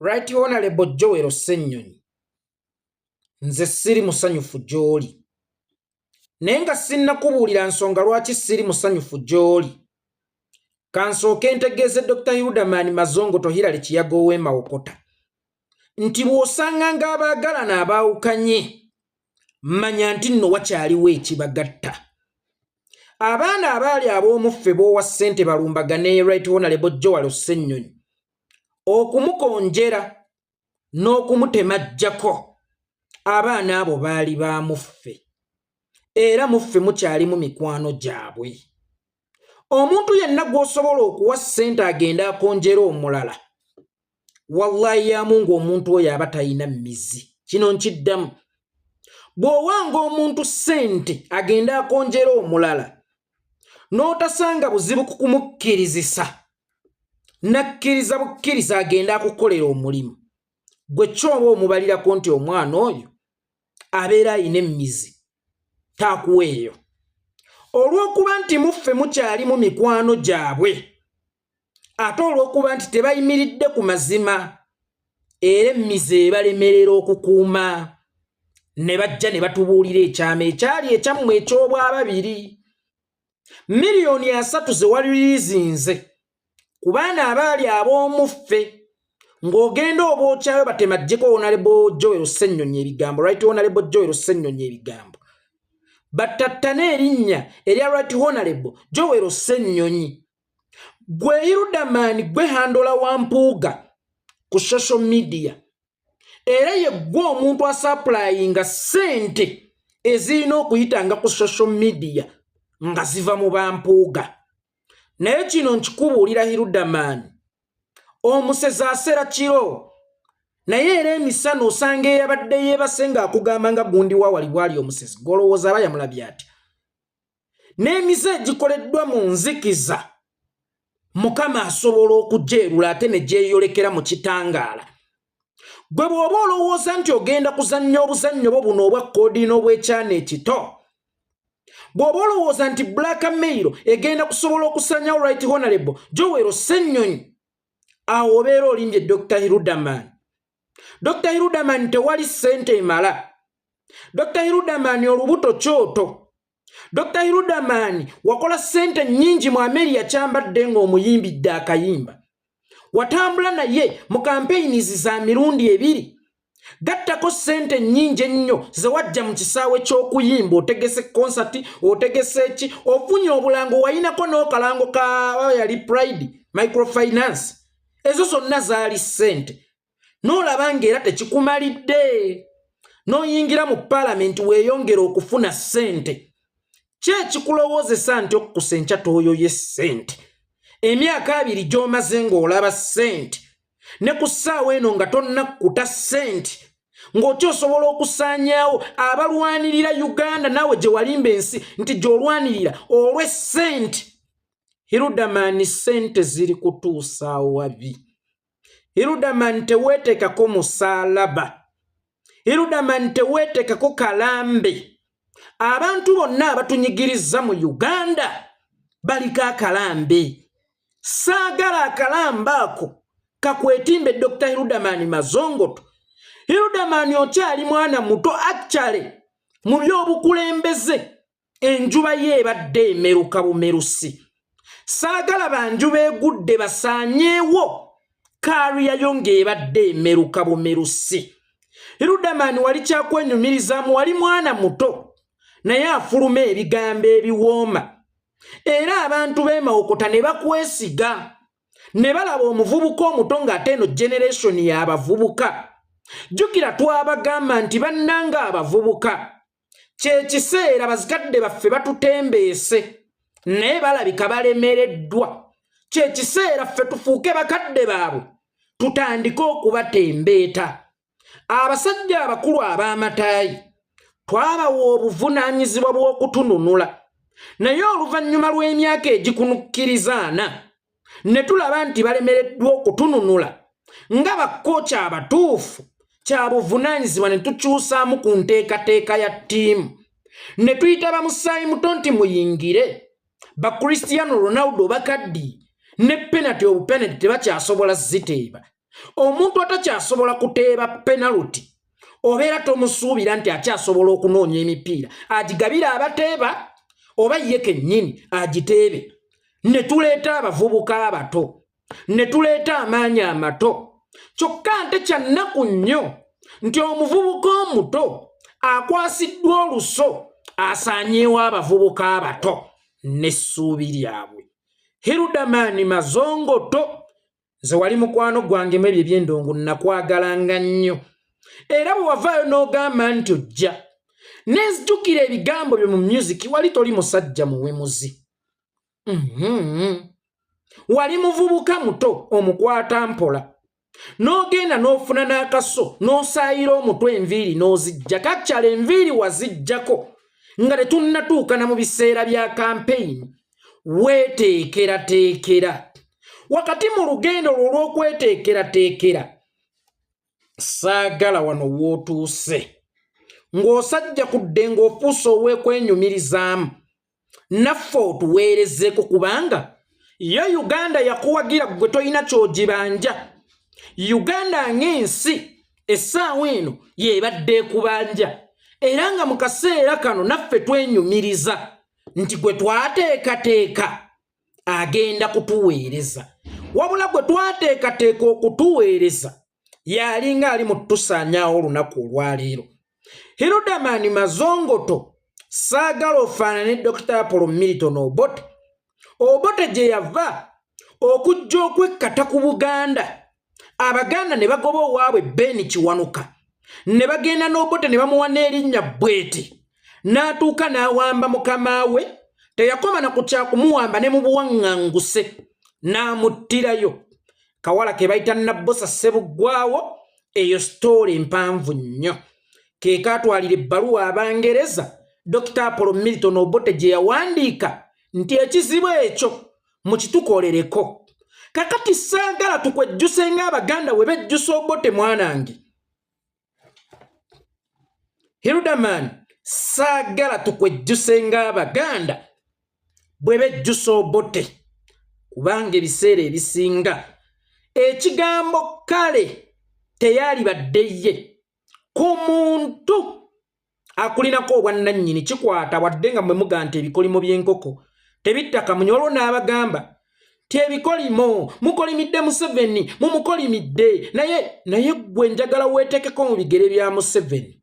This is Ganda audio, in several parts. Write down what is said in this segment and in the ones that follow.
Right Honorable Joel Ssenyonyi, nze siri musanyufu gy'oli, naye nga sinnakubuulira nsonga lwaki siri musanyufu gy'oli, kansooke ntegeeze Dr. Hilderman Mazongoto Hillary Kiyaga ow'e Mawokota nti bw'osanga ng'abaagalana abaawukanye, manya nti nno wakyaliwo ekibagatta. Abaana abaali ab'omuffe b'owa ssente balumbagane Right Honorable Joel Ssenyonyi okumukonjera n'okumutemajjako, abaana abo baali ba muffe, era muffe mukyalimu mikwano gyabwe. Omuntu yenna gw'osobola okuwa ssente agende akonjera omulala, wallahi ya Mungu, omuntu oyo aba talina mmizi. Kino nkiddamu: bw'owanga omuntu ssente agende akonjera omulala n'otasanga buzibu ku kumukkirizisa, nakkiriza bukkiriza agende akukolera omulimu gwe, kyoba omubalirako nti omwana oyo abeera ayina emmizi, taakuweeyo olw'okuba nti muffe mukyalimu mikwano gyabwe, ate olw'okuba nti tebayimiridde ku mazima, era emmizi ebalemerera okukuuma ne bajja ne batubuulira ekyama ekyali ekyammwe eky'obwababiri. 30 million ze walirizinze ku baana abaali ab'omuffe ng'ogenda obookyayo batemajjeko Honorable Joel Ssenyonyi ebigambo, Right Honorable Joel Ssenyonyi ebigambo, battattane erinnya erya Right Honorable Joel Ssenyonyi. Gwe Hilderman, gwe handler wa Mpuuga ku social media, era ye gwe omuntu asupplyinga ssente ezirina okuyitanga ku social media nga ziva mu bampuuga. Naye kino nkikubuulira, Hilderman, omusezi asera kiro, naye era emisana osanga eyabadde yeebase ng'akugamba nga gundi wa wali bwali omusezi. Golowooza aba yamulabye atya? N'emize egikoleddwa mu nzikiza, Mukama asobola okugyerula ate ne gyeyolekera mu kitangaala. Gwe bw'oba olowooza nti ogenda kuzannya obuzannyo bwo buno obwa koodi n'obwekyana ekito, bw'oba olowooza nti blackmail egenda kusobola okusanyawo Right Honorable Joel Ssenyonyi, awo obeera olimbye. Dr Hilderman, Dr Hilderman, tewali ssente emala. Dr Hilderman, olubuto kyoto. Dr Hilderman, wakola ssente nnyingi mu Ameria Kyambadde ng'omuyimbidde akayimba, watambula naye mu campaigns za mirundi ebiri, gattako ssente nnyingi ennyo ze wajja mu kisaawe ky'okuyimba, otegese konsati, otegese eki, ofunye obulango, wayinako n'okalango ka yali Pride Microfinance. Ezo zonna zaali ssente, n'olaba ng'era tekikumalidde, n'oyingira mu paalamenti weeyongera okufuna ssente. Ki ekikulowoozesa nti okkusa enkya tooyoye ssente? Emyaka 20 gy'omaze ng'olaba ssente, ne ku ssaawa eno nga tonnakkuta ssente, ng'okyosobola okusaanyaawo abalwanirira Uganda naawe gye walimba ensi nti gy'olwanirira olw'essente. Hilderman, ssente ziri kutuusa wabi. Hilderman, teweeteekako musaalaba. Hilderman, teweeteekako kalambe. Abantu bonna abatunyigiriza mu Uganda baliko akalambe. Saagala akalambe ako kakwetimbe. Dr Hilderman Mazongoto, Hilderman, okyali mwana muto. Actually, mu by'obukulembeze enjuba ye ebadde emeruka bumerusi. Saagala banjuba egudde basaanyeewo kaariyayo ng'ebadde emeruka bumerusi. Hilderman, wali kyakwenyumirizaamu, wali mwana muto naye afuluma ebigambo ebiwooma, era abantu b'emawokota ne bakwesiga ne balaba omuvubuka omuto ng'ate eno generation y'abavubuka. Jjukira twabagamba nti bannanga abavubuka, kyekiseera bazikadde baffe batutembeese naye balabika balemereddwa, kyekiseera ffe tufuuke bakadde baabwe tutandike okubatembeeta. Abasajja abakulu ab'amataayi twabawa obuvunaanyizibwa bw'okutununula, naye oluvannyuma lw'emyaka egikunukkiriza ana ne tulaba nti balemereddwa okutununula nga bakkooca abatuufu, kya buvunaanyizibwa ne tukyusaamu ku nteekateeka ya ttiimu ne tuyita bamusaayi muto nti muyingire. Ba Cristiano Ronaldo bakaddi ne penalty, obupenalty tebakyasobola ziteeba. Omuntu atakyasobola kuteeba penalty obeera tomusuubira nti akyasobola okunoonya emipiira agigabire abateeba oba ye kennyini agiteebe. Ne tuleeta abavubuka abato, ne tuleeta amaanyi amato. Kyokka ate kya nnaku nnyo nti omuvubuka omuto akwasiddwa oluso asaanyeewo abavubuka abato n'essuubi lyabwe. Hilderman Mazongoto, nze wali mukwano gwange mu ebyo eby'endongo, nnakwagalanga nnyo, era bwe wavaayo n'ogamba nti ojja, nenzijukira ebigambo byo mu music. Wali toli musajja muwemuzi, Wali muvubuka muto omukwata mpola, n'ogenda n'ofuna n'akaso n'osaayira omutwe, enviiri n'ozijja kakyala. Enviiri wazijjako nga tetunnatuukana mu biseera bya kampeyini. Weeteekerateekera. Wakati mu lugendo lwo olw'okweteekerateekera, saagala wano w'otuuse ng'osajja kudde ng'ofuuse ow'ekwenyumirizaamu. Naffe otuweerezeeko, kubanga yo Uganda yakuwagira ggwe, tolina ky'ogibanja. Uganda ng'ensi essaawa eno y'ebadde ekubanja, era nga mu kaseera kano naffe twenyumiriza nti gwe twateekateeka agenda kutuweereza. Wabula gwe twateekateeka okutuweereza yalinga ali mu tusaanyaawo olunaku olwaleero. Hilderman Mazongoto, saagala ofaanane Dr Apollo Milton Obote. Obote gye yava okujja okwekkata ku Buganda, Abaganda ne bagoba owaabwe Ben Kiwanuka, ne bagenda n'Obote ne bamuwa n'erinnya bweti, n'atuuka n'awamba mukama we. Teyakoma na ku kyakumuwamba, ne mu buwaŋŋanguse n'amuttirayo kawala ke bayita Nabbosa Ssebuggwawo. Eyo sitoole empanvu nnyo. Ke kaatwalira ebbaluwa Abangereza Dr Apollo Milton Obote gye yawandiika nti ekizibu ekyo mukitukolereko. Kakati saagala tukwejjuse ng'Abaganda we bejjusa Obote. Mwanange Hilderman, saagala tukwejjuse ng'Abaganda bwe bejjusa Obote, kubanga ebiseera ebisinga ekigambo kale teyalibadde ye ku muntu akulinako obwannannyini kikwata, wadde nga mwe muga nti ebikolimo by'enkoko tebitta kamunye. Waliwo n'abagamba ti ebikolimo mukolimidde Museveni, mumukolimidde, naye ggwe njagala weetekeko mu bigere bya Museveni,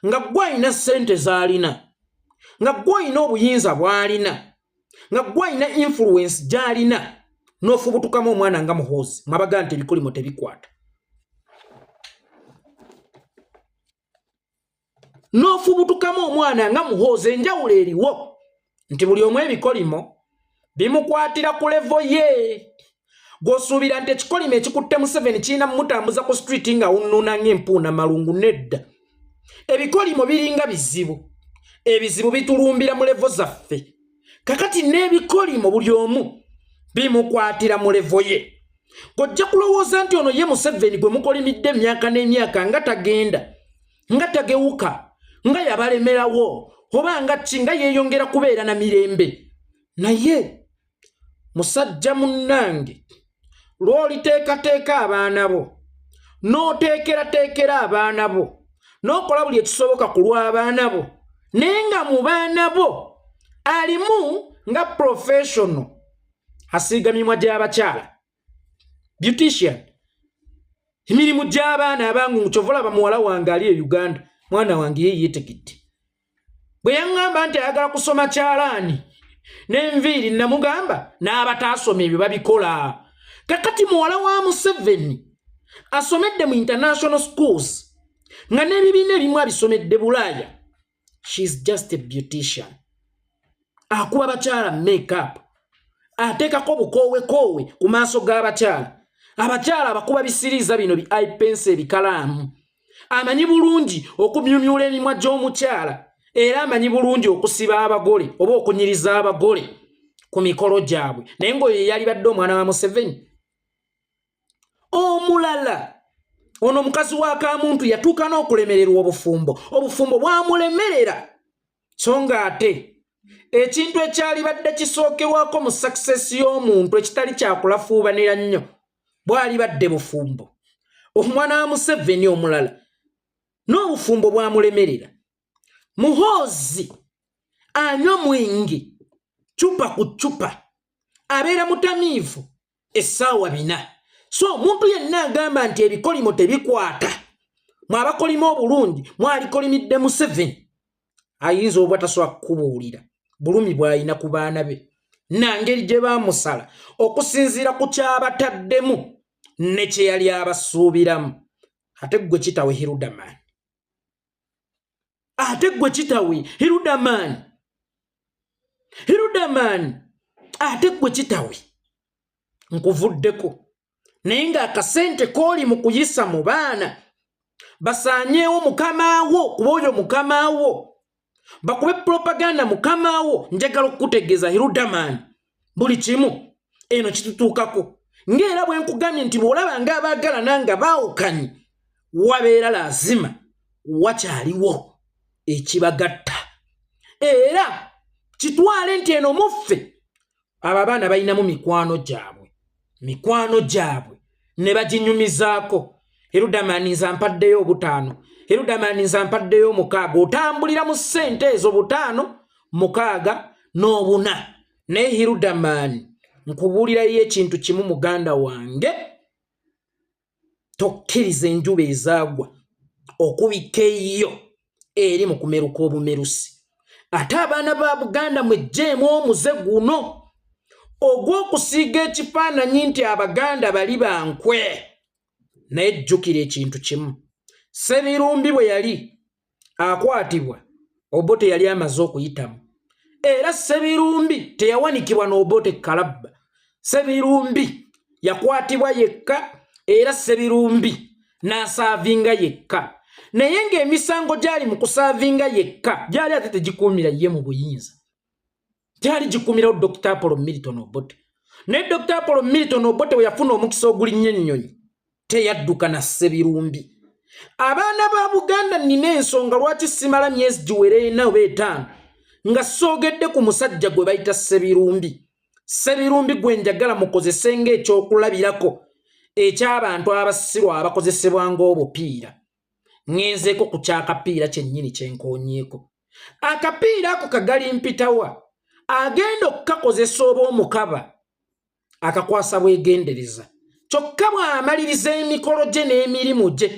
nga ggwe alina ssente z'alina, nga ggwe olina obuyinza bw'alina, nga ggwe alina influence gy'alina, n'ofubutukamu omwana nga Muhoozi. Mwabaga nti ebikolimo tebikwata, n'ofubutukamu omwana nga Muhoozi. Enjawulo eriwo nti buli omu ebikolimo bimukwatira ku level ye. Gw'osuubira nti ekikolimo ekikutte Museveni kirina mumutambuza ku street nga wunnuna ng'empuuna malungu? Nedda. Ebikolimo biringa bizibu, ebizibu bitulumbira mu level zaffe. Kakati n'ebikolimo buli omu bimukwatira mu level ye. Gojja kulowooza nti ono ye Museveni gwe mukolimidde emyaka n'emyaka, nga tagenda, nga tagewuka, nga yabalemerawo, oba nga ki, nga yeeyongera kubeera na mirembe. Naye musajja munnange, lw'oliteekateeka abaana bo, n'oteekerateekera abaana bo, n'okola buli ekisoboka ku lw'abaana bo, naye nga mu baana bo alimu nga professional asiiga mimwa gy'abakyala, beautician, emirimu gy'abaana abangu. Kyova olaba muwala wange ali e Uganda, mwana wange ye yeetegedde. Bwe yaŋŋamba nti ayagala kusoma kyalaani n'enviiri, namugamba n'abataasoma ebyo babikola. Kakati muwala wa Museveni asomedde mu international schools, nga n'ebibiina ebimu abisomedde Bulaaya. She's just a beautician, akuba bakyala makeup, ateekako bukoowekoowe ku maaso g'abakyala, abakyala abakuba bisiriiza bino bi eye pencil, ebikalaamu. Amanyi bulungi okumyumyula emimwa gy'omukyala, era amanyi bulungi okusiba abagole oba okunyiriza abagole ku mikolo gyabwe. Naye ng'oyo yali badde omwana wa Museveni. Omulala ono omukazi wa Kamuntu yatuuka n'okulemererwa obufumbo, obufumbo bwamulemerera. So nga ate ekintu ekyalibadde kisookerwako mu success y'omuntu ekitali kyakulafuubanira nnyo. Bwali badde bufumbo. Omwana wa Museveni omulala n'obufumbo bwamulemerera. Muhoozi anywa mwenge cupa ku cupa, abeera mutamiivu essaawa 4. So omuntu yenna agamba nti ebikolimo tebikwata, mwabakolima obulungi mwalikolimidde Museveni, ayinza oba tasobola kukubuulira bulumi bw'alina ku baana be nangeri gye baamusala okusinziira ku kyabataddemu ne kye yali abasuubiramu. Ate ggwe kitawe Hirudaman, ate ggwe kitawe Hirudaman, Hirudaman, ate ggwe kitawe nkuvuddeko, naye ng'akasente kooli mu kuyisa mu baana basaanyeewo mukamaawo, kuba oyo mukamaawo bakube propaganda mukamaawo. Njagala okukutegeeza Hirudaman, buli kimu eno kitutuukako, ng'era bwe nkugambye nti bw'olaba ng'abaagalana nga baawukanye, wabeera lazima wakyaliwo ekibagatta. Era kitwale nti eno muffe abo abaana balinamu mikwano gyabwe, mikwano gyabwe ne baginyumizaako. Erudamani, nze ampaddeyo 5. Erudamani, nze ampaddeyo 6. Otambulira mu ssente ezo 5, 6 n'obuna. Naye Hirudamani, nkubuulirayo ekintu kimu, muganda wange: tokkiriza enjuba ezaagwa okubika eyo eri mu kumeruka obumerusi. Ate abaana ba Buganda, mwejjeemu omuze guno ogw'okusiiga ekifaananyi nti Abaganda bali bankwe. Naye jjukira ekintu kimu: Sebirumbi bwe yali akwatibwa, Obote yali amaze okuyitamu. Era Sebirumbi teyawanikibwa n'Obote kalabba. Sebirumbi yakwatibwa yekka, era Sebirumbi n'asaavinga yekka. Naye ng'emisango gyali mu kusaavinga yekka gyali ate tegikuumira ye mu buyinza, gyali gikuumirawo Dr Apollo Milton Obote. Naye Dr Apollo Milton Obote bwe yafuna omukisa ogulinnya ennyonyi, teyadduka na Sebirumbi. Abaana ba Buganda, nnina ensonga lwaki simala myezi giwera 4 oba 5 nga soogedde ku musajja gwe bayita Sebirumbi. Sebirumbi gwe njagala mukozese ng'ekyokulabirako eky'abantu abasirwa abakozesebwa ng'obupiira. Ŋŋenzeeko ku kyakapiira kyennyini kyenkoonyeeko. Akapiira ako kagali mpitawa agenda okukakozesa oba omukaba akakwasa bwegendereza, kyokka bw'amaliriza emikolo gye n'emirimu gye,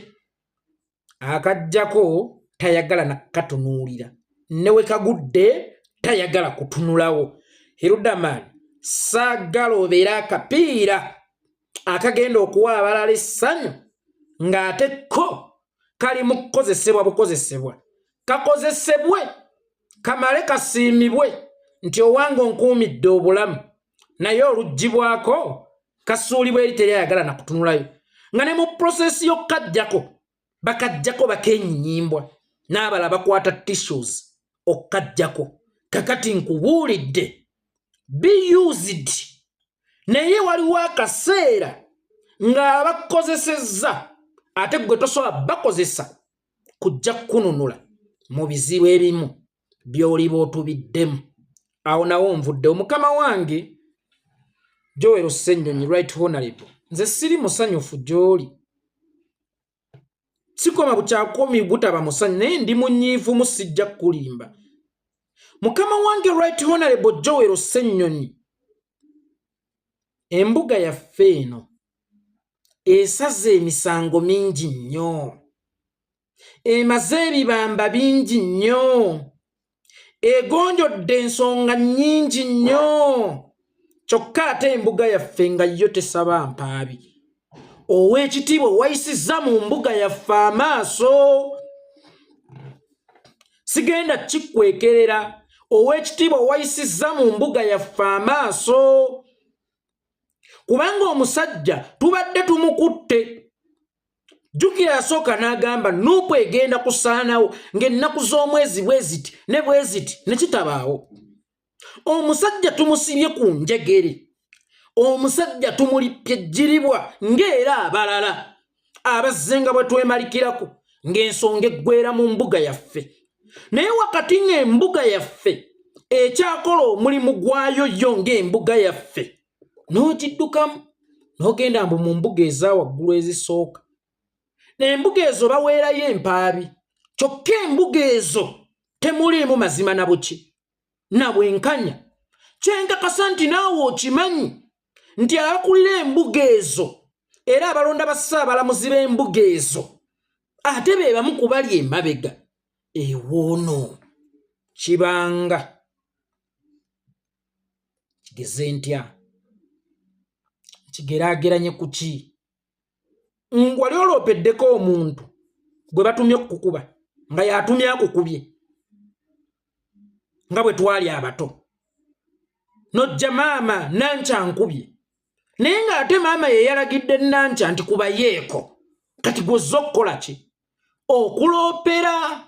akajjako, tayagala nakatunuulira, ne we kagudde tayagala kutunulawo. Hirudaman, saagala obeere akapiira akagenda okuwa abalala essanyu ng'ate ko kali mu kukozesebwa bukozesebwa. Kakozesebwe kamale kasiimibwe nti owange onkuumidde obulamu, naye oluggyibwako kasuulibwa eri, teri ayagala na kutunulayo, nga ne mu process y'okukajjako bakajjako bakenyinyibwa n'abala bakwata tissues okukajjako. Kakati nkubuulidde, be used, naye waliwo akaseera ng'abakozesezza ate gwe tosobola bakozesa kujja kukununula mu bizibu ebimu by'oliba otubiddemu. Awo nawo nvudde. Omukama wange Joel Ssennyonyi, Right Honorable, nze siri musanyufu gy'oli. Sikoma bukyakomi butaba musanyu, naye ndi munyiivumu, sijja kukulimba. Mukama wange Right Honorable Joel Ssennyonyi, embuga yaffe eno esaze emisango mingi nnyo, emaze ebibamba bingi nnyo, egonjodde ensonga nnyingi nnyo, kyokka ate embuga yaffe nga yo tesaba mpaabi. Ow'ekitiibwa, wayisizza mu mbuga yaffe amaaso, sigenda kikwekerera. Ow'ekitiibwa, wayisizza mu mbuga yaffe amaaso, kubanga omusajja tubadde tumukutte. Jjukira yasooka n'agamba NUP egenda kusaanawo ng'ennaku z'omwezi bwe ziti ne bwe ziti, ne kitabaawo. Omusajja tumusibye ku njegere, omusajja tumulipye ejjiribwa ng'era abalala abazze nga bwe twemalikirako ng'ensonga eggwera mu mbuga yaffe. Naye wakati ng'embuga yaffe ekyakola omulimu gwayo yo ng'embuga yaffe, n'ogiddukamu. N'ogenda mbu mu mbuga eza waggulu ezisooka, embuga ezo baweerayo empaabi, kyokka embuga ezo temuliimu mazima na buki na bwenkanya. Kyenkakasa nti naawe okimanyi nti abakulira embuga ezo era abalonda bassaabalamuzi b'embuga ezo ate be bamu ku bali emabega ewoono. Kibanga kigeze ntya? Nkigeraageranye ku ki? Wali oloopeddeko omuntu gwe batumye okukukuba nga yatumye akukubye, nga bwe twali abato, nojja, "Maama, Nankya nkubye," naye ng'ate maama ye yalagidde Nankya nti kubayeeko. Kati gwozza okukola ki? Okuloopera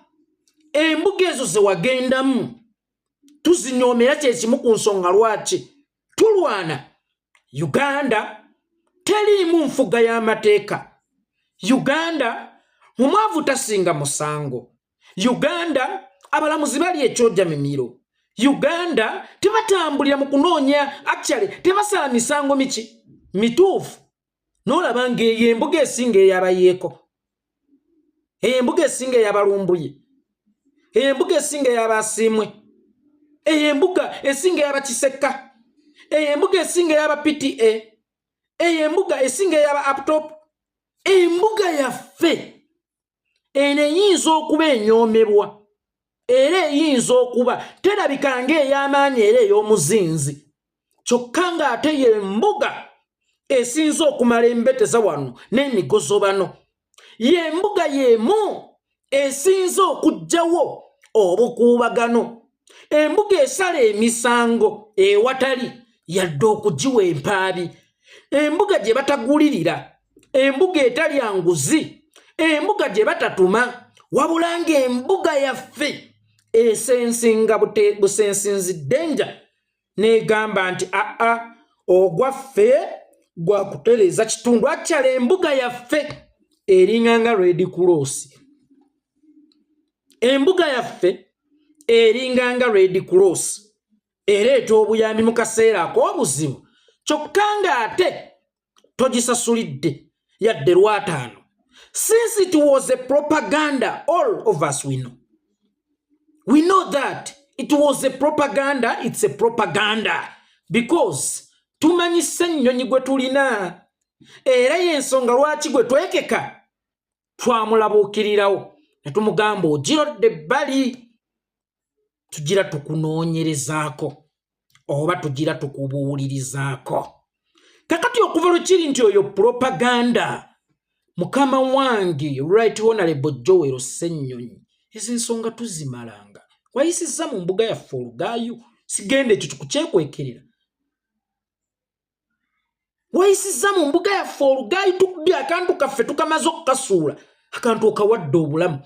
embuga ezo ze wagendamu tuzinyoomera. Kyekimu ku nsonga lwaki tulwana. Uganda teriimu nfuga y'amateeka. Uganda omwavu tasinga musango. Uganda abalamuzi bali ekyoja mimiro. Uganda tebatambulira mu kunoonya, actually tebasala misango miki mituufu. N'olaba ng'eyo embuga esinga eyabayeeko, eyo embuga esinga eyabalumbuye, eyo embuga esinga eyabasiimwe, eyo embuga esinga eyabakiseka, eyo embuga esinga eyaba PTA, eyo embuga esinga eyaba uptop. Embuga yaffe eno eyinza okuba enyoomebwa, era eyinza okuba terabika ng'ey'amaanyi era ey'omuzinzi, kyokka ng'ate y'embuga esinza okumala embeteza wano n'emigozobano, y'embuga y'emu esinza okuggyawo obukuubagano, embuga esala emisango ewatali yadde okugiwa empaabi, embuga gye batagulirira, embuga etalya nguzi, embuga gye batatuma, wabula ng'embuga yaffe esensinga busensinzi ddenja n'egamba nti aa, ogwaffe gwakutereeza kitundu. Akyala embuga yaffe eringa nga Red Cross. Embuga yaffe eringa nga Red Cross, ereeta obuyambi mu kaseera ak'obuzibu, kyokka ng'ate togisasulidde yadde lwataano. Since it was a propaganda, all of us, we know, we know that it was a propaganda. It's a propaganda because tumanyi Ssennyonyi gwe tulina, era y'ensonga lwaki gwe twekeka twamulabuukirirawo ne tumugamba, "Ogirodde ebbali, tugira tukunoonyerezaako oba tugira tukubuulirizaako." Kakati okuva lwe kiri nti oyo propaganda, mukama wange Right Honorable Joel Ssennyonyi, ezo ensonga tuzimalanga. Wayisizza mu mbuga yaffe olugaayu, sigenda ekyo kikukyekwekerera. Wayisizza mu mbuga yaffe olugaayu, tukubye akantu kaffe, tukamaze okukasuula, akantu okawadde obulamu,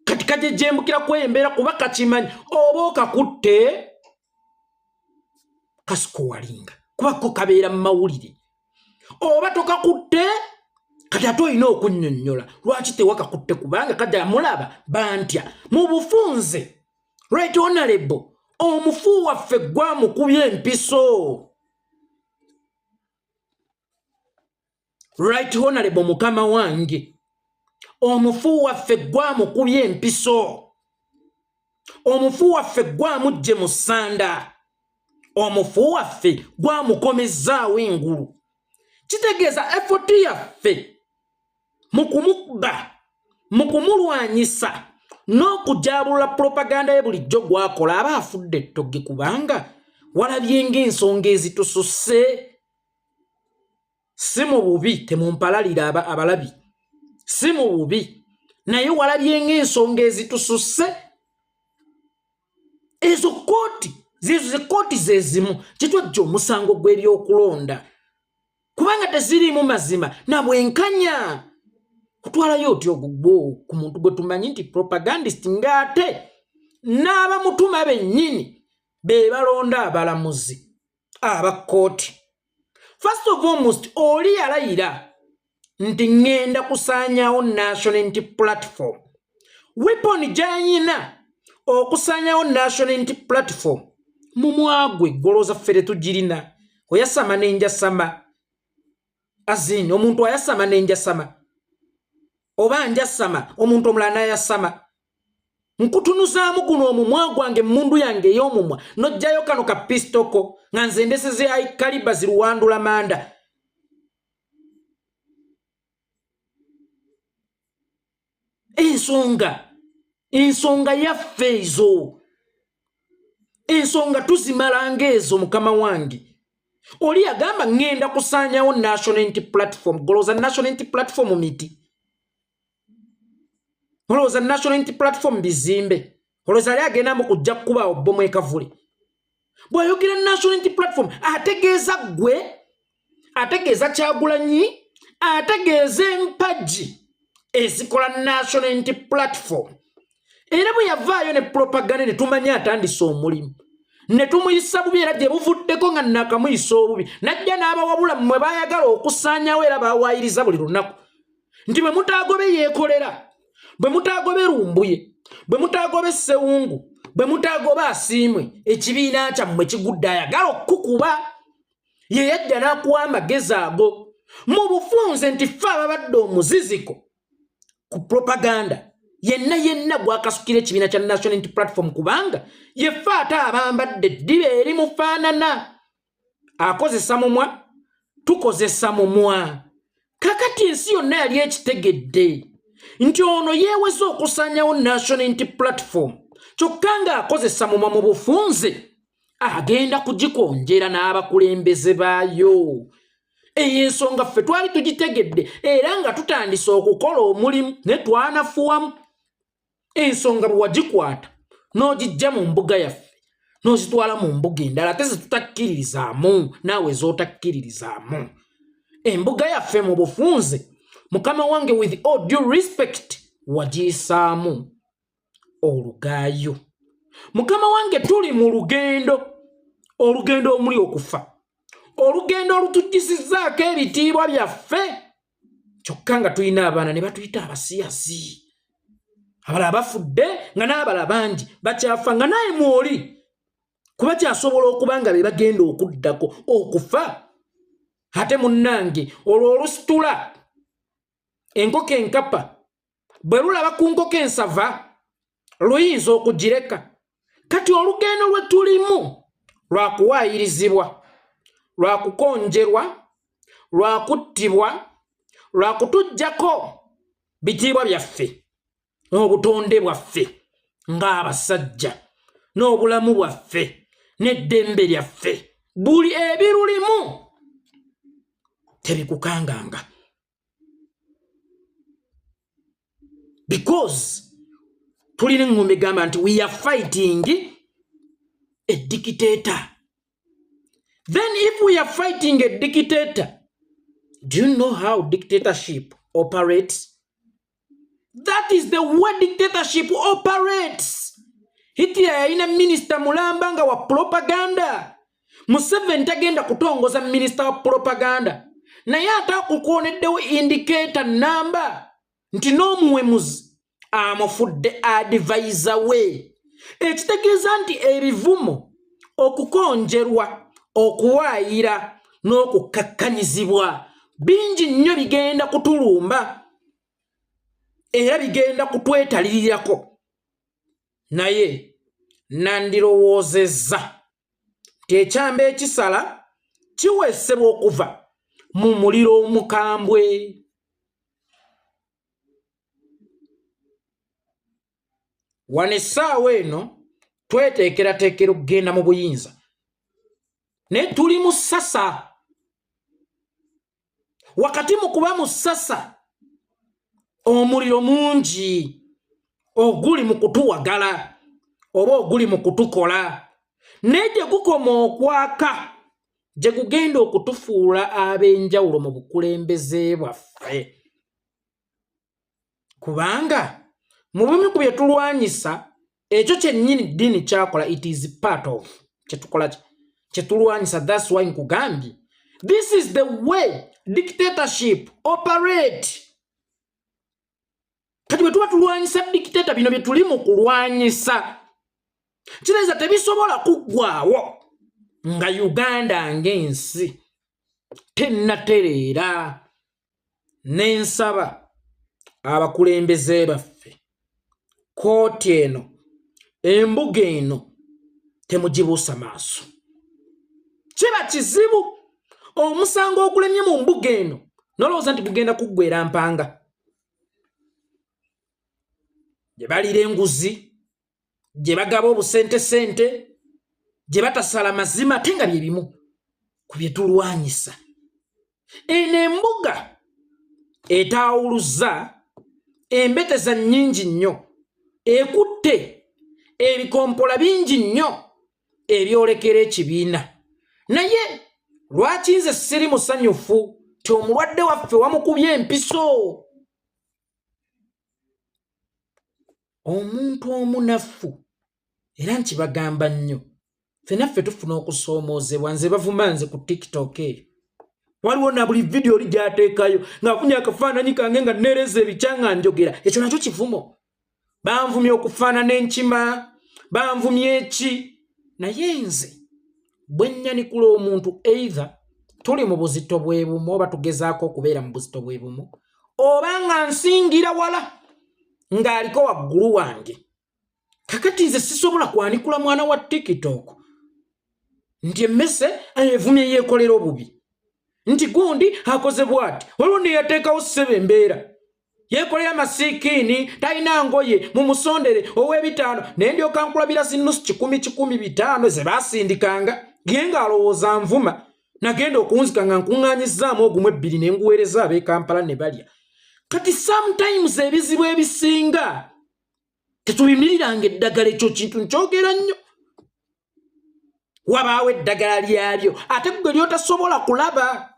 kati kajejembukira kwembeera kuba kakimanyi oba okakutte kasikowalinga, kuba ko kabeera mu mawulire. Oba tokakutte, kati ate olina okunnyonnyola lwaki tewakakutte, kubanga kajja mulaba bantya mu bufunze. Right Honorable, omufu waffe gwamukubye empiso. Right Honorable, mukama wange, omufu waffe gwamukubye empiso. Omufu waffe gwamugje mu ssanda. Omufu waffe gwamukomezzaawo engulu. Kitegeeza effort yaffe mu kumukuba, mu kumulwanyisa n'okujabulula propaganda ye bulijjo gwakola, aba afudde ettogge, kubanga walabye ng'ensonga ezitususse. Si mu bubi, temumpalalira abalabi, si mu bubi, naye walabye ng'ensonga ezitususse. Ezo kooti zezo zekooti zezimu kitwajja omusango gw'ebyokulonda, kubanga teziriimu mazima na bwenkanya. Kutwalayo otya ogugwo ku muntu gwe tumanyi nti propagandist, ng'ate n'abamutuma bennyini be balonda abalamuzi aba kkooti? First of almost, oli yalayira nti ŋŋenda kusaanyawo National Unity Platform. Weapon gy'ayina okusaanyawo National Unity Platform mumwagwe, golooza ffe tetugirina, oyasama n'enjasama. Azini omuntu ayasama nenjasama oba njasama omuntu omulala nayasama, nkutunuzaamu guno omumwa gwange, emmundu yange ey'omumwa, n'ojjayo kano ka pistoko nga nze ndeseze kaliba ziruwandula manda. Ensonga yaffe ezo ensonga tuzimala ng'ezo. Mukama wange oli yagamba ŋŋenda kusaanyawo National Unity Platform. Golowooza National Unity Platform miti? Olowooza National Unity Platform bizimbe? Olowooza ali agenda mu kujja kukubaawo bbomu ekavule? Bw'ayogera National Unity Platform ategeeza ggwe, ategeeza Kyagulanyi, ategeeza empagi ezikola National Unity Platform. Era bwe yavaayo ne propaganda ne tumanya atandise omulimu, ne tumuyisa bubi, era gye buvuddeko nga nakamuyisa obubi, najja n'abawabula mmwe baayagala okusaanyawo, era bawaayiriza buli lunaku nti bwe mutaagobe yeekolera, bwe mutaagobe Lumbuye, bwe mutaagobe Ssewungu, bwe mutaagobe Asiimwe, ekibiina kyammwe kigudde. Ayagala okukukuba ye yajja n'akuwa amagezi ago mu bufunze nti ffe ababadde omuziziko ku propaganda yenna yenna gwakasukira ekibiina kya National Unity Platform, kubanga yeffe ate abambadde eddiba erimufaanana. Akozesa mumwa, tukozesa mumwa. Kakati ensi yonna yali ekitegedde nti ono yeeweza okusaanyawo National Unity Platform, kyokka ng'akozesa mumwa. Mu bufunze agenda kugikonjera n'abakulembeze baayo. Eyo ensonga ffe twali tugitegedde era nga tutandise okukola omulimu, ne twanafuwamu. Ensonga bwe wagikwata n'ogijja mu mbuga yaffe n'ozitwala mu mbuga endala ate zetutakkiririzaamu, naawe z'otakkiririzaamu, embuga yaffe mu bufunze, mukama wange, with all due respect, wagiyisaamu olugaayo. Mukama wange, tuli mu lugendo, olugendo omuli okufa, olugendo olutuggisizzaako ebitiibwa byaffe, kyokka nga tulina abaana ne batuyita abasiyasi. Abalala bafudde nga n'abala bangi bakyafa, nga naye mwoli kuba kyasobola okuba nga be bagenda okuddako okufa. Ate munnange, olwo olusitula enkoko enkapa bwe lulaba ku nkoko ensava luyinza okugireka. Kati olugendo lwe tulimu lwa kuwaayirizibwa, lwa kukonjerwa, lwa kuttibwa, lwa kutuggyako bitiibwa byaffe n'obutonde bwaffe ng'abasajja n'obulamu bwaffe n'eddembe lyaffe. Buli ebirulimu tebikukanganga, because tulina eŋŋumba egamba nti we are fighting a dictator. Then if we are fighting a dictator, do you know how dictatorship operates? That is the way dictatorship operates. Hitler yalina minisita mulamba nga wa propaganda. Museveni tagenda kutongoza minisita wa propaganda, naye ate akukooneddewo indicator namba nti n'omuwemuzi amufudde advisor we, ekitegeeza nti ebivumo, okukonjerwa, okuwaayira n'okukkakkanyizibwa bingi nnyo bigenda kutulumba era bigenda kutwetalirirako. Naye nandirowoozezza nti ekyamba ekisala kiweesebwa okuva mu muliro omukambwe. Wano essaawa eno tweteekerateekera okugenda mu buyinza, naye tuli mu ssasa. Wakati mu kuba mu ssasa, omuliro mungi oguli mu kutuwagala oba oguli mu kutukola, naye gye gukoma okwaka gye gugenda okutufuula ab'enjawulo mu bukulembeze bwaffe, kubanga mu bimu ku bye tulwanyisa, ekyo kyennyini ddiini kyakola, it is part of kyetukola kyetulwanyisa. That's why nkugambye this is the way dictatorship operate. Kati bwe tuba tulwanyisa dictator, bino bye tuli mu kulwanyisa kitegeeza tebisobola kuggwawo nga Uganda ng'ensi. Tennatereera. Ne nsaba abakulembeze baffe, kkooti eno, embuga eno temugibuusa maaso. Kiba kizibu omusango ogulemye mu mbuga eno nolowooza nti gugenda kuggwera mpanga gye balira enguzi, gye bagaba obusentesente, gye batasala mazima, ate nga bye bimu ku bye tulwanyisa. Eno embuga etaawuluza embeteza nnyingi nnyo, ekutte ebikompola bingi nnyo ebyolekera ekibiina. Naye lwaki nze siri musanyufu ti omulwadde waffe wamukubye empiso? Omuntu omunafu, era nkibagamba nnyo, ffena ffe tufuna okusoomoozebwa. Nze bavuma nze ku TikTok eyo, waliwo na buli vidiyo oli gy'ateekayo ng'afunye akafaananyi kange nga neereza ebikya nga njogera, ekyo nakyo kivumo. Banvumye okufaanana enkima, banvumye eki, naye nze bwe nnyanikula omuntu, either tuli mu buzito bwe bumu oba tugezaako okubeera mu buzito bwe bumu, oba nga nsingira wala ng'aliko waggulu wange. Kakati nze sisobola kwanikula mwana wa TikTok nti emmese evumye yeekolera obubi, nti gundi akoze bwati. Waliwo neyateekawo ssebo embeera yeekolera masiikiini, talina ngoye, mumusondere ow'ebitaano, naye ndyoka nkulabira zinusu 100 1,000 150 ze baasindikanga, ye ng'alowooza nvuma. Nagenda okunzika nga nkuŋŋaanyizzaamu ogumu ebbiri ne nguweereza ab'e Kampala ne balya. Kati sometimes ebizibu ebisinga tetubimiriranga eddagala. Ekyo kintu nkyogera nnyo, wabaawo eddagala lyabyo ate gwe lyotasobola kulaba.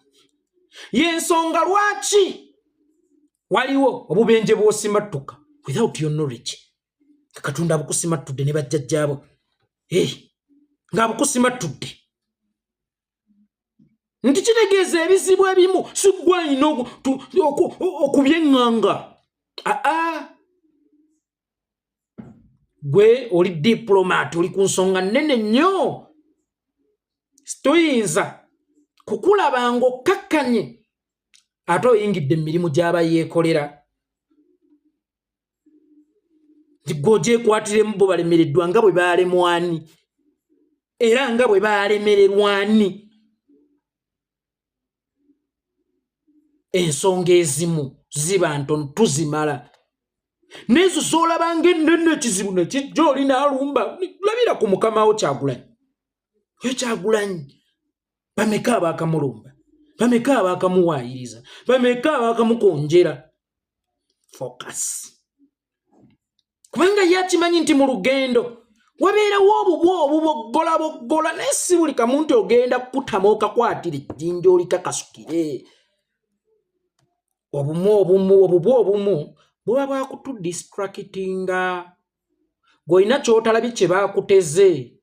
Yensonga lwaki waliwo obubenje bw'osimattuka without your knowledge, nga Katonda abukusimattudde ne bajjajjaabo ng'abukusimattudde, nti kitegeeza ebizibu ebimu si ggwe alina okubyeŋŋanga. Aa, gwe oli diplomat, oli ku nsonga nnene nnyo, toyinza kukulaba ng'okkakkanye ate oyingidde mu mirimu gy'aba yeekolera, nti gwe ogyekwatiremu, bo balemereddwa nga bwe baalemwani era nga bwe baalemererwani. Ensonga ezimu ziba ntono, tuzimala n'ezo z'olaba ng'ennene, ekizibu ne kijja oli n'alumba. Labira ku mukama wo Kyagulanyi, oyo Kyagulanyi, bameka abaakamulumba, bameka abaakamuwaayiriza, bameka abaakamukonjera? Focus, kubanga ye akimanyi nti mu lugendo wabeerawo obubwa obuboggola boggola, naye si buli kamu nti ogenda kukutama okakwatira ejjinja olikakasukire. Obumu obumu obubwa obumu buba bwakutudistractinga, gw'olina ky'otalabye kye baakuteze.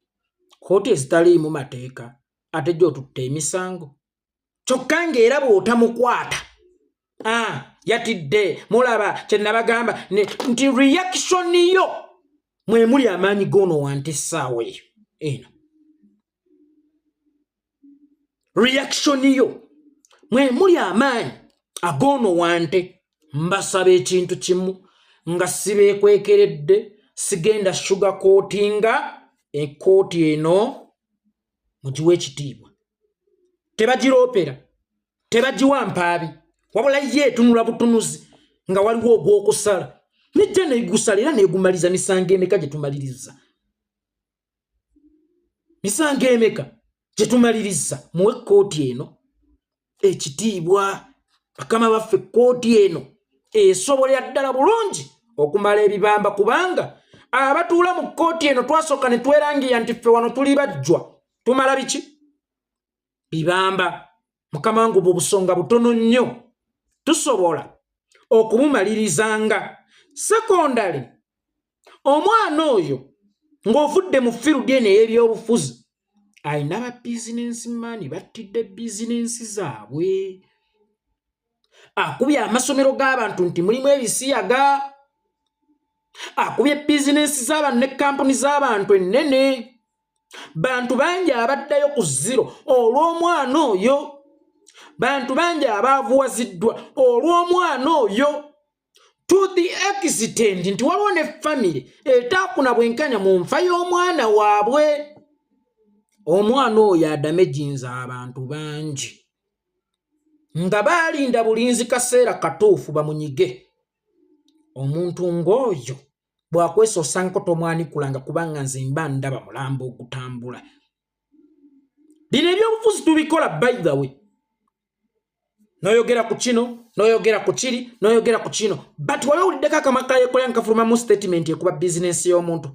Kkooti ezitaliimu mateeka ate gy'otutte emisango, kyokka ng'era bw'otamukwata, yatidde. Mulaba kye nabagamba nti reaction yo mwe muli amaanyi g'ono wante essaawa eyo eno. Reaction yo mwe muli amaanyi ag'ono wante. Mbasaba ekintu kimu nga sibeekwekeredde, sigenda sugar coatinga ekkooti eno, mugiwe ekitiibwa. Tebagiroopera, tebagiwa mpaabi, wabula ye etunula butunuzi nga waliwo ogw'okusala, nejja negusala era negumaliza. Misango emeka gye tumaliriza? Misango emeka gye tumaliriza? Muwe kkooti eno ekitiibwa, bakama baffe. Kkooti eno esobolera ddala bulungi okumala ebibamba, kubanga abatuula mu kkooti eno twasooka ne twerangiya nti ffe wano tuli bajjwa, tumala biki? Bibamba. Mukama wange, obwo obusonga butono nnyo, tusobola okubumalirizanga. Sekondale, omwana oyo ng'ovudde mu field eno ey'ebyobufuzi, alina ba bizinensi maani battidde bizinensi zaabwe, akubye amasomero g'abantu nti mulimu ebisiyaga, akubye bizinensi z'abantu ne kampuni z'abantu ennene. Bantu bangi abaddayo ku zero olw'omwana oyo. Bantu bangi abaavuwaziddwa olw'omwana oyo, to the extent nti waliwo ne famire etaafuna bwenkanya mu nfa y'omwana waabwe. Omwana oyo adamejinza abantu bangi nga baalinda bulinzi kaseera katuufu bamunyige. Omuntu ng'oyo bw'akwesoosanko tomwanikulanga, kubanga nze mba ndaba mulambo ogutambula. Bino ebyobufuzi tubikola, by the way, noyogera ku kino, noyogera ku kiri, noyogera ku kino, but wali owuliddeko akamwa ka Yekolera nkafulumamu statement ekuba bizinensi y'omuntu?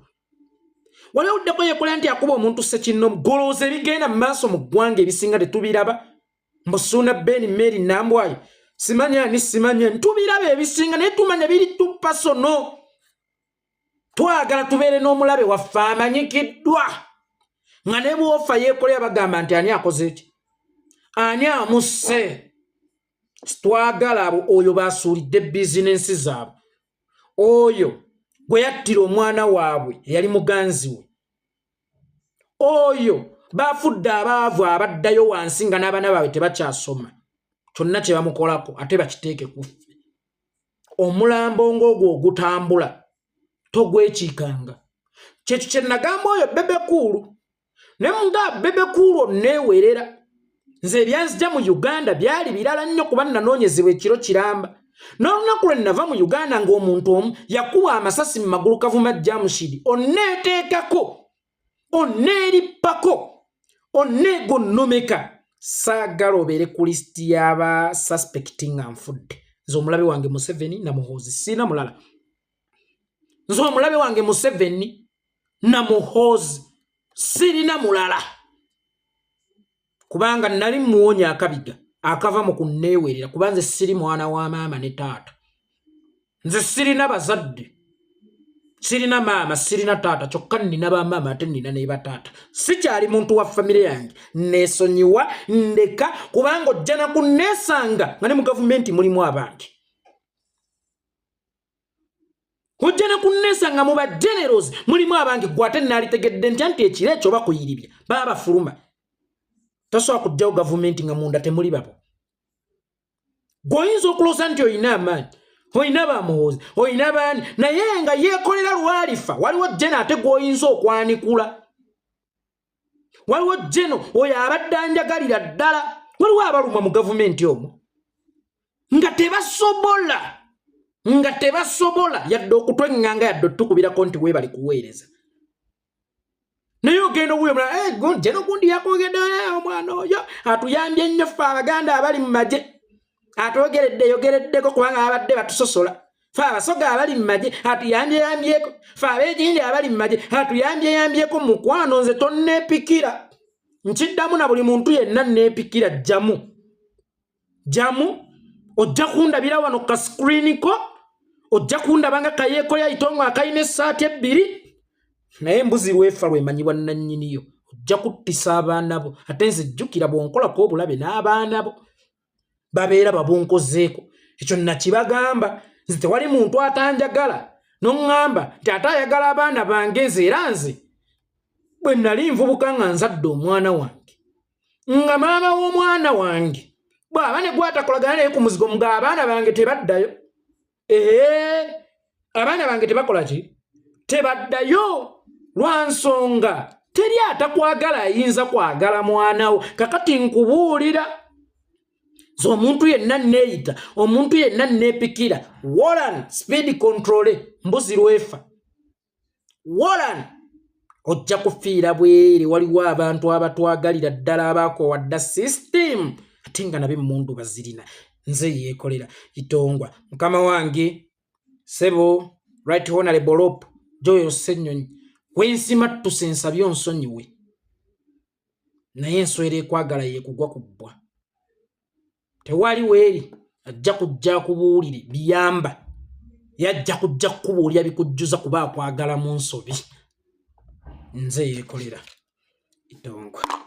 Wali owuliddeko Yekolera nti akuba omuntu sekinnomu? Golowooza ebigenda mu maaso mu ggwanga ebisinga tetubiraba. Mbusuuna Ben Mary Nambwayo, simanya ani, simanya, tubiraba ebisinga, naye tumanya biri too personal. Twagala tubeere n'omulabe waffe amanyikiddwa, nga ne bwofa Yeekolera bagamba nti ani akoze eki, ani amusse. Twagala abo oyo basuulidde bizinensi zaabwe, oyo gwe yattira omwana waabwe eyali muganzi we, oyo bafudde abaavu abaddayo wansi nga n'abaana baabwe tebakyasoma. Kyonna kye bamukolako ate bakiteeke ku ffe. Omulambo ng'ogwo ogutambula togwekiikanga. Kyekyo kye nagamba oyo Bebe Cool, ne nga Bebe Cool onneewerera. Nze ebyanzija mu Uganda byali birala nnyo, kuba nanoonyezebwa ekiro kiramba. N'olunaku lwe nava mu Uganda ng'omuntu omu yakuba amasasi mu magulu, Kavuma Jamushidi, onneeteekako, onneerippako, onneegonnomeka. Saagala obeere ku lisiti y'aba suspect nga nfudde. Nze omulabe wange Museveni na Muhoozi, siina mulala. Nze omulabe wange Museveni na Muhoozi, sirina mulala, kubanga nali muwonya akabiga akava mu kunneewerera, kuba nze siri mwana wa maama ne taata. Nze sirina bazadde, sirina maama, sirina taata, kyokka nnina bamaama ate nnina ne bataata. Sikyali muntu wa famire yange. Neesonyiwa, ndeka, kubanga ojja na kunneesanga nga ne mu gavumenti mulimu abange. Ojja ne kunneesanga mu ba generals mulimu abange. Gwe ate naalitegedde ntya nti ekiro ekyo bakuyiribya baba bafuluma? Tosobola kujjawo gavumenti nga munda temuli babo. Gweoyinza okulowooza nti olina amaanyi, olina bamuhoozi, olina baani, naye nga Yeekolera lwalifa waliwo jeno ate gweoyinza okwanikula. Waliwo jeno oyo abadde anjagalira ddala. Waliwo abalumwa mu gavumenti omwo nga tebasobola yadde okutweŋŋanga, yadde otukubirako nti weebali kuweereza. Naye ogenda owulira omulala, eh, jeno gundi yakwogedde, eh, omwana oyo atuyambye nnyo ffe Abaganda abali mu magye, atwogeredde yogereddeko kubanga babadde batusosola. Fe Abasoga abali mu magye atuyambye yambyeko, fe Ab'ekindi abali mu magye atuyambye yambyeko. Mukwano, nze tonneepikira. Nkiddamu na buli muntu yenna neepikira, jjamu, jjamu. Ojja kundabira wano ka screen ko, ojja kundaba nga Kayeeko Yayitongo akalina essaati ebbiri, naye embuzi lwefa lwemanyibwa nnannyiniyo. Ojja kuttisa abaana bo. Ate nze jjukira, bw'onkolako obulabe n'abaana bo babeera babunkozeeko. Ekyo nakibagamba. Nze tewali muntu atanjagala noŋŋamba nti ate ayagala abaana bange. Nze era nze bwe nali nvubuka nga nzadde omwana wange, nga maama w'omwana wange bw'aba ne gwatakolagana naye ku muzigo, nga abaana bange tebaddayo. Ee, abaana bange tebakola ki? Tebaddayo, lwa nsonga teri atakwagala ayinza kwagala mwana wo. Kakati nkubuulira nze, omuntu yenna neeyita, omuntu yenna neepikira wolan speed control. Mbuzi lwefa wolan, ojja kufiira bwere. Waliwo abantu abatwagalira ddala abaakowadda system, ate nga nabo emmundu bazirina. Nze Yeekolera Itongwa, mukama wange sebo Right Honorable Lop Joel Ssenyonyi, wensimattuse nsabye onsonyiwe, naye enswera ekwagala yekugwa ku bbwa. Tewali weeri ajja kujja akubuulire biyamba, yajja kujja kukubuulira bikujjuza, kuba akwagala mu nsobi. Nze Yeekolera Itongwa.